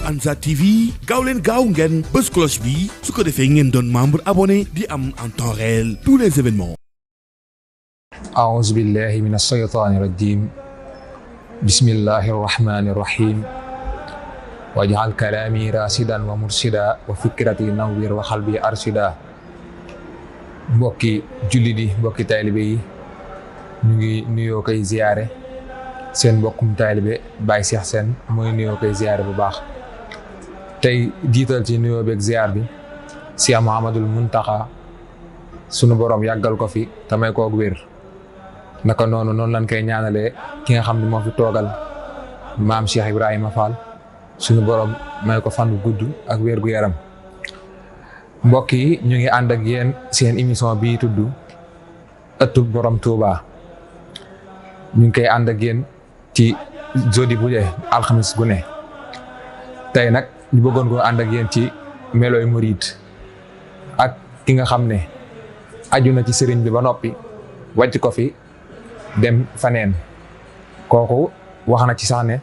Ansar TV gaaw leen gaaw ngeen bës cloche bi su ko defee ngeen doon membre abonné di am en temps réel tous les événements. أعوذ بالله من الشيطان الرجيم بسم الله الرحمن الرحيم واجعل كلامي راشدا ومرشدا وفكرتي نوّر وقلبي أرشدا. mbokki jullit yi mbokki taalibe yi ñu ngi nuyoo koy ziyaare seen mbokkum taalibe Baye Cheikh Sène mooy nuyoo koy ziyaare bu baax tey jiital ci nuyoo beeg ziyaar bi Cheikh Mouhamadoul Mountakha sunu borom yàggal ko fi te may koog wér. naka noonu lañ koy ñaanalee ki nga xam ne moo fi toogal maam Cheikh Ibrahima Fall suñu borom may ko fan bu gudd ak wér gu yaram. mbokk yi ñu ngi ànd ak yéen seen émission bii tudd ëttub borom Touba ñu ngi koy ànd ak yéen ci jeudi bu dee alxamis gu ne tey nag ñu bëggoon koo ànd ak yéen ci melooy murid ak ki nga xam ne aju na ci sëriñ bi ba noppi wàcc ko fi dem faneen kooku wax na ci sax ne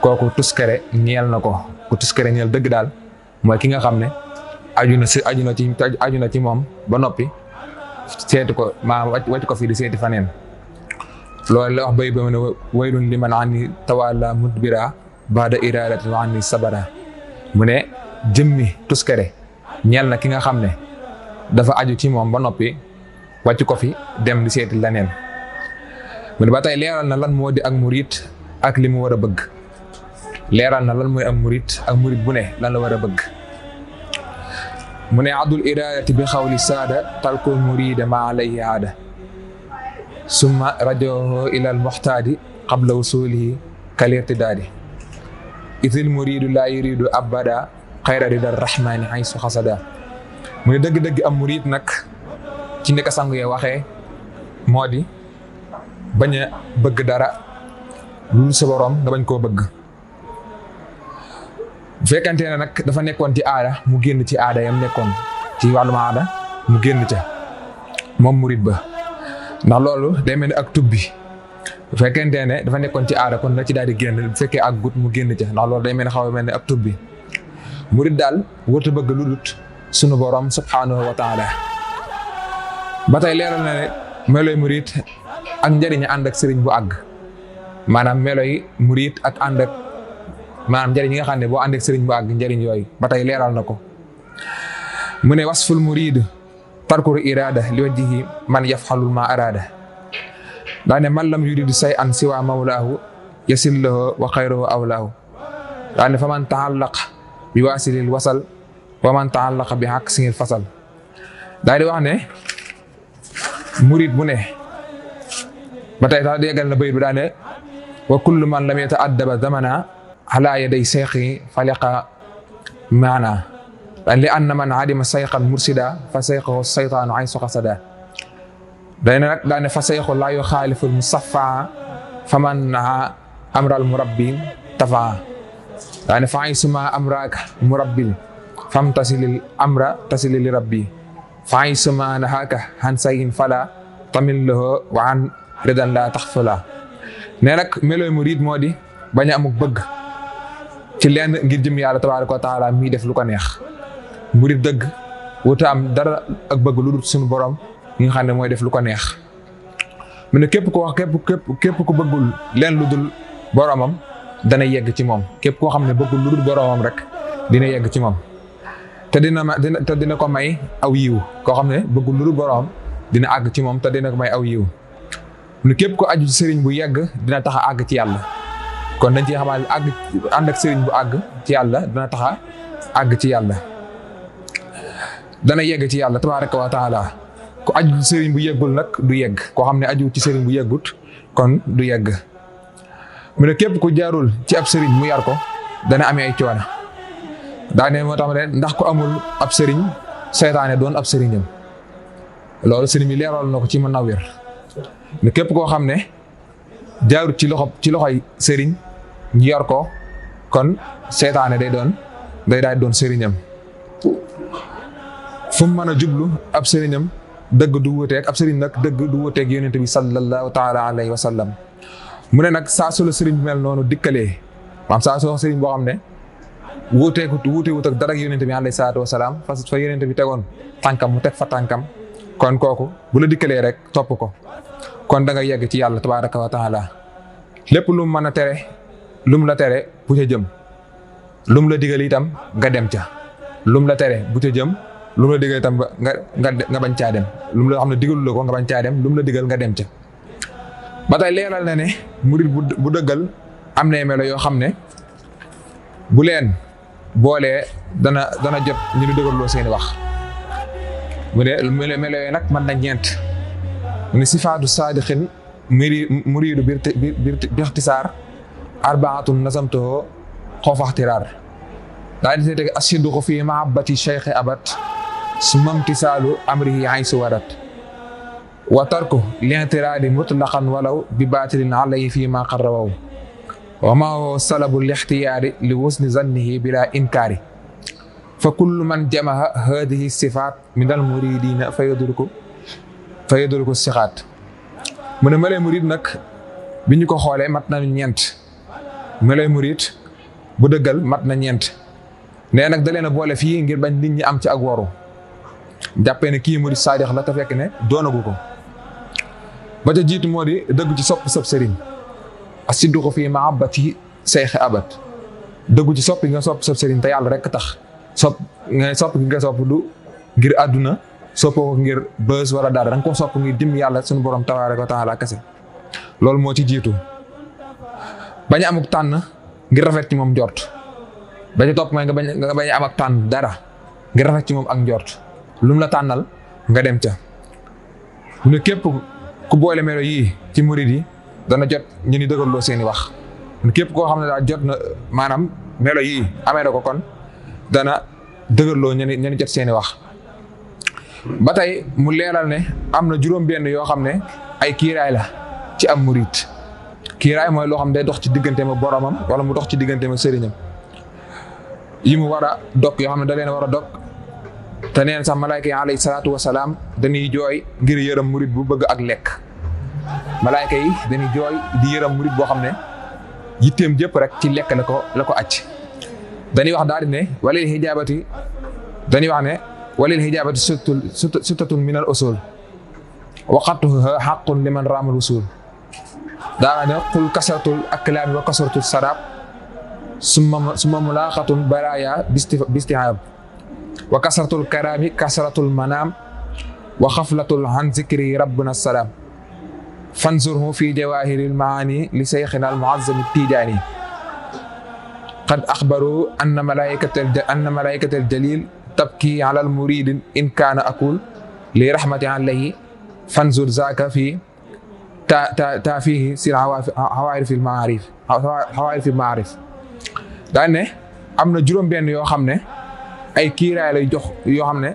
kooku tuskere ñeel na ko ku tuskere ñeel dëgg daal mooy ki nga xam ne aju na ci moom ba noppi seeti ko maa wàcc ko fii di seeti faneen loolu la wax bay ba mu ne waylun liman anni tawalla mudbira ba'da iradati wa anni sabara mu ne jëmmi tuskere ñeel na ki nga xam ne dafa aju ci moom ba noppi wàcc ko fi dem di seeti leneen. mu ne ba tey leeral na lan moo di ak murit ak li mu war a bëgg leeral na lan mooy am murit ak murit bu ne lan la war a bëgg. mu ne adul iradati bi xawli saada talkul murida ma alayhi aada summa rajoho ilal muxtaadi qabla wusulihi kalirtidaadi idil muridu la yuridu abada xayra ridar rahmani haysu xasada. mu ne dëgg-dëgg am murit nag ci ni ko sang yee waxee moo di bañ a bëgg dara lu sa borom nga bañ koo bëgg. bu fekkante ne nag dafa nekkoon ci aada mu génn ci aada yam nekkoon ci wàllum aada mu génn ca moom murit ba ndax loolu day mel ni ak tubbi bu fekkente ne dafa nekkoon ci aada kon na ci daal di génn bu fekkee ak gut mu génn ca ndax loolu day mel ni xaw a mel ni ak tubbi. murit daal warut a bëgg lu dut sunu borom subhanahu wa taala. ba tey leeral na ne meloy murit ak njëriñ ànd ak sëriñ bu àgg maanaam meloy murit ak ànd ak maanaam njëriñ yi nga xam ne boo ànd ak sëriñ bu àgg njëriñ yooyu ba tey leeral na ko. mu ne wasful murid parcours irada li wajhihi man yafxalul ma arada daa ne man lam yuridu say an siwa mawlaahu yasil lahu wa xayruhu awlaahu daa ne fa man taallaq bi waasilil wasal wa man taallaq bi aksihil fasal. daa di wax ne murid bu ne ba tey tax déggal na bayit bi daa ne wa kullu man lam yata'addaba zamana ala yaday seyxi faliqa maana li anna man adima sayxan mursida fa sayxahu saytaanu ay soxasada. day ne nag daane fa sayxu laa yu xaaliful musafaa fa man amral murabbi tafaa daane fa ay suma amraak murabbil fam tasilil amra tasilil rabbi fa ay suma nahaaka han sayin fala tamil lahu wa an ridan la taxfala. ne nag melooy murid moo di bañ a amuk bëgg ci lenn ngir jëm yàlla tabaaraka wa taala mii def lu ko neex. murid dëgg wuta am dara ak bëgg lu dul suñu borom yi nga xam ne mooy def lu ko neex. mu ne képp ko wax képp ku bëggul leen lu dul boromam dana yegg ci moom képp koo xam ne bëggul lu dul boromam rek dina yegg ci moom te dina ko may aw yiw koo xam ne bëggul lu dul boromam dina àgg ci moom te dina ko may aw yiw. mu ne képp ko aju ci sëriñ bu yegg dina tax a àgg ci yàlla. kon dañ ci xamal ànd ak sëriñ bu àgg ci yàlla dana tax a àgg ci yàlla dana yegg ci yàlla tabaaraka wa taala. ku aju ci sëriñ bu yeggul nag du yegg koo xam ne aju ci sëriñ bu yeggut kon du yegg. mu ne képp ku jaarul ci ab sëriñ mu yar ko dana amee ay coono daane moo tax ne ndax ku amul ab sëriñ seytaane doon ab sëriñam loolu sëriñ bi leeral na ko ci Munawwir ne képp koo xam ne jaarut ci loxoy sëriñ ñu yar ko kon seytaane day daal doon sëriñam. fu mu mën a jublu ab sëriñam dëgg du wuteeg ab sëriñ nag dëgg du wuteeg yonent bi sallallahu taala alayhi wa sallam. mu ne nag saa su la sëriñ bi mel noonu dikkalee maanaam saa su sëriñ boo xam ne wuutewut ak dara yonent bi alayhi salaatu wasalaam fa yonent bi tegoon tànkam mu teg fa tànkam kon kooku bu la dikkalee rek topp ko kon da nga yegg ci yàlla tabaaraka wa taala lépp lu mu mën a tere lu mu la tere bu ca jëm lu mu la digal itam nga dem ca lu mu la tere bu ca jëm lu mu la digal itam nga bañ caa dem lu mu la xam ne digalu la ko nga bañ caa dem lu mu la digal nga dem ca. ba tey leeral na ne murid bu dëggal am na melo yoo xam ne bu leen boolee dana jot ñu di dëgërloo seeni wax mu ne melo yooyu nag mën na ñeent mu ne sifaatu saadiqin muriidu bixtisaar arbaatun nasamtoo xoofaxtiraar daa di teg asiduqu fi mahabbati cheikh abat summa imtisaalu amrihi aysu warat wa tarku li'tiraadi mutlaqan walaw bi baatilin alayhi fi ma qarrawaw wa ma huwa salabu lixtiyaari li wusni zannihi bila inkaari fa kullu man jamaha hadihi sifaat min al muridina fa yadruku sixaat mu ne melay murid nag bi ñu ko xoolee mat na ñeent melay murid bu dëggal mat na ñeent nee nag da leen a boole fii ngir bañ nit ñi am ci ak waru jàppee ne kii murid saadix la te fekk ne doonagu ko ba ca jiitu moo di dëgg ci sopp sab sëriñ asidduqu fi mahabbati cheikh abat dëggu ci sopp nga sopp sab sëriñ te yàlla rek tax sopp gi nga sopp du ngir àdduna soppoo ko ngir bës wala dara danga ko sopp ngir dim yàlla suñu borom tabaaraka wa taala kese loolu moo ci jiitu bañ a amuk tànn ngir rafet ci moom njort ba ca topp mooy nga bañ a am ak tànn dara ngir rafet ci moom ak njort lu mu la tànnal nga dem ca mu ne képp ku boole melo yii ci murid yi dana jot ñu ni dëgërloo seeni wax képp koo xam ne daal jot na maanaam melo yii amee na ko kon dana dëgërloo ñu jot seeni wax. ba tey mu leeral ne am na juróom-benn yoo xam ne ay kiiraay la ci am murid kiiraay mooy loo xam ne day dox ci diggante ma boromam wala mu dox ci diggante ma sëriñam yi mu war a dog yoo xam ne da leen war a dog te neen sax malaayka yi alayhi salaatu wasalaam dañuy jooy ngir yërëm murid bu bëgg ak lekk malaayka yi dañuy jooy di yërëm murid boo xam ne yitteem jëpp rek ci lekk la ko acc dañuy wax daal di ne walil hijaabati dañuy wax ne walil hijaabati suttatun min al usul waqatuha haqqun liman raamal usul daa ne qul kasratul aklaami wa kasratul sarab summa mulaqatun baraya bistihaab wa kasratul karaami kasratul manaam wa xaflatul an zikri rabbuna salaam fanzurhu fi jawahiril maani li seyxina al muazzam tijaani qad axbaru anna malaikatal jalil tabki ala al muridin in kaana akul li rahmati alayhi fanzur zaaka fi ta fihi sir hawaarif al maarif daan ne am na juróom-benn yoo xam ne ay kiiraay lay jox yoo xam ne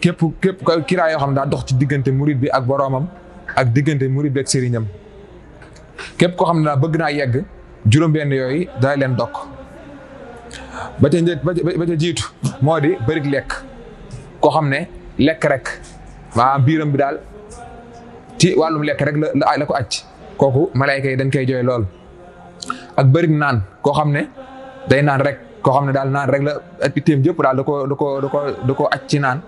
képp kiiraay yoo xam ne daa dox ci diggante murid bi ak boroomam ak diggante murid bi ak sëriñam képp koo xam ne daa bëgg naa yegg juróom-benn yooyu daa leen dokk ba ca jiitu moo di bërig lekk koo xam ne lekk rek maanaam biiram bi daal ci wàllum lekk rek la ko acc kooku malaayka yi dañ koy jooy lool ak bërig naan koo xam ne day naan rek koo xam ne daal naan rek la ak itteem jëpp daal da ko acc ci naan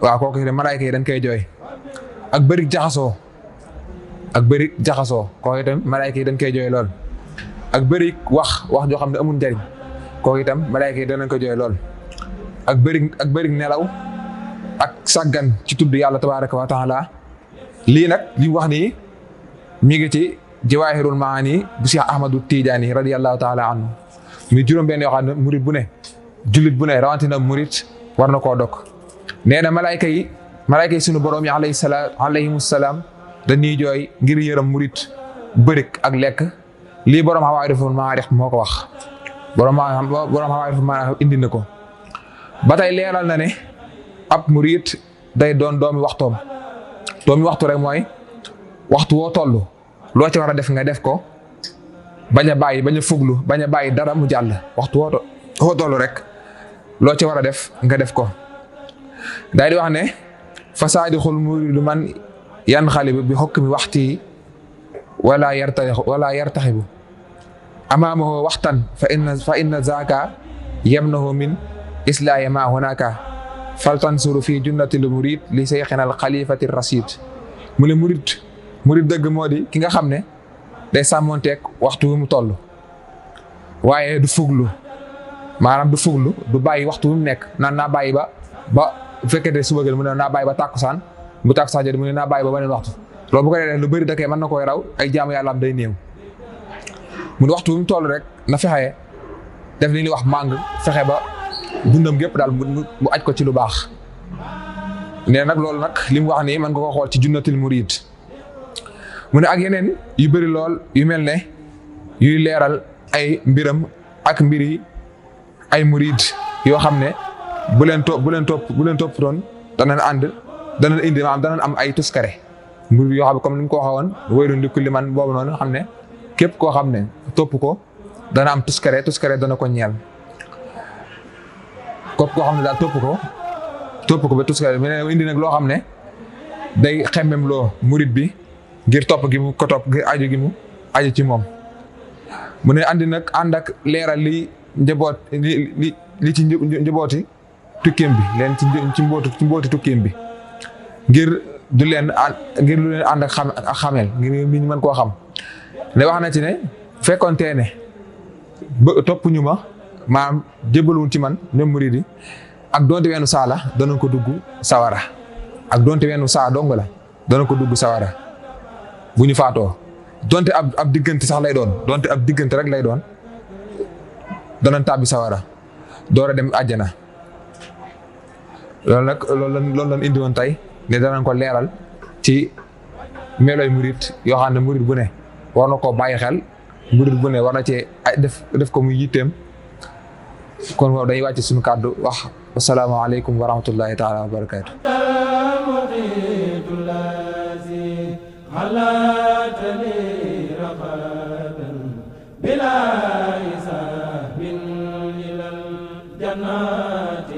waaw kooku de malaayka yi dañ koy jooy ak bërig jaxasoo kooku itam malaayka yi dañ koy jooy lool ak bërig wax joo xam ne amul njariñ kooku itam malaayka yi danañ ko jooy lool ak bërig nelaw ak sàggan ci tudd yàlla tabaaraka wa taala lii nag li mu wax nii mi ngi ci jawaahirul maani bu Cheikh Ahmadu Tijaani radiyallahu taala anhu mi juróom-benn yoo xam ne murid bu ne jullit bu ne rawatina murid war na koo dog nee na malaayka yi sunu borom yi alayhimu salaam dañuy jooy ngir yërëm murid bërik ak lekk lii borom Hawaariful Maarif moo ko wax borom Hawaariful Maarif indi na ko ba tey leeral na ne ab murid day doon doomi waxtu rek mooy waxtu woo toll loo ci war a def nga def ko bañ a fuglu bañ a bàyyi dara mu jàll waxtu woo toll rek loo ci war a def nga def ko daal di wax ne fasaadixul muridu man yanxalibu bi hukmi waxti wala yartaxibu amaamahu waxtan fa inna zaaka yamnahu min islaahi ma hunaka faltansuru fi junnatil murid li seyxina al xalifati rasid. mu ne murid dëgg moo di ki nga xam ne day sàmmonteeg waxtu wi mu toll waaye du fuglu maanaam du bàyyi waxtu wi mu nekk naan naa bàyyi ba bu fekkee suba gën mu ne naa bàyyi ba tàkkusaan bu tàkkusaan jot mu ne naa bàyyi ba beneen waxtu loolu bu ko defee lu bëri da koy mën na koy raw ay jaamu yàlla am day néew. mu ne waxtu wi mu toll rek na fexe def li ñuy wax màng fexe ba dundam gépp daal mu aj ko ci lu baax. nee nag loolu nag li mu wax nii mën nga ko xool ci junnatil murid. mu ne ak yeneen yu bëri lool yu mel ne yuy leeral ay mbiram ak mbiri ay murid yoo xam ne bu leen topp doon danañ indi maanaam danañ am ay tuskare mbir yoo xam ne comme ni mu ko waxee woon waylun li kulli man boobu noonu xam ne képp koo xam ne topp ko dana am tuskare dana ko ñeel. képp koo xam ne daal topp ko ba tuskare mais indi nag loo xam ne day xemmem loo murid bi ngir topp gi mu ko topp ngir aju gi mu aju ci moom. mu ne andi nag ànd ak leeral li ci njabooti tukkeem bi leen ci mbooti tukkeem bi ngir lu leen ànd ak xamel ngir mi ñu mën koo xam. ne wax na ci ne fekkontee ne ba topp ñu ma maanaam jébbaluwul ci man ñoom murid yi ak donte weenu saa la dana ko dugg sawara ak donte weenu saa dong la dana ko dugg sawara bu ñu faatoo donte ab diggante sax lay doon donte ab diggante rek lay doon danañ tàbbi sawara door a dem àjjana. loolu lañ indi woon tey ne danañ ko leeral ci meloy murid yoo xam ne murid bu ne war na koo bàyyi xel murid bu ne war na cee def ko muy yitteem. kon moom dañuy wàcc suñu kàddu wax asalaamaaleykum wa rahmatullahi taala wa barakaatu. بلا حساب إلى الجنات